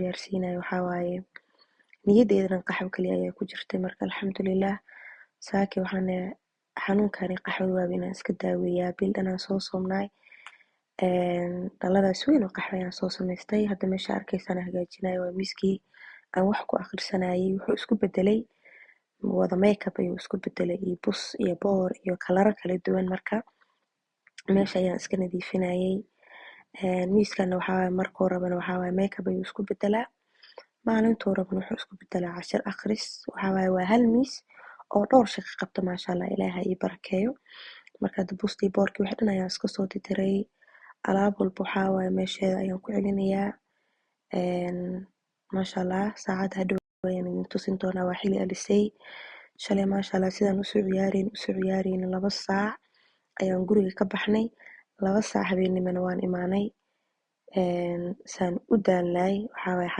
Ciyaarsiinayo waxaa waaye niyaddeedana qaxwo kaliya ayaa ku jirtay. Marka alxamdulilah, saaki waxaan xanuunkani qaxwada waaba inaan iska daaweeyaa. Bil dhan aan soo soomnaay, dhaladaas weyn oo qaxwo ayaan soo samaystay. Hadda meesha arkaysaan hagaajinayo waa miiskii aan wax ku akhrisanayay. Wuxuu isku bedelay wada makeup ayuu isku bedelay, iyo bus iyo boor iyo kalaro kala duwan. Marka meesha ayaan iska nadiifinayay. Miiskana waxaa waaye markuu rabana waxaa waaye makeup ayuu isku bedelaa, maalintuu rabana wuxuu isku bedelaa cashir akhris. Waxaa waaye waa hal miis oo dhowr shaqo qabta. Maasha Allah, Ilaaha ii barakeeyo. Marka hadda bustii, boorkii, wixii dhan ayaan iska soo titiray. Alaab walba waxaa waaye meesheeda ayaan ku celinayaa. Maasha Allah, saacadda hadhow ayaan idin tusin doonaa. Waa xili alisay shalay. Maasha Allah, sidaan usoo ciyaarayn 2 saac ayaan guriga ka baxnay, 2 saac habeennimona waan imaanay. Saan u daalnaay waxaa waaye.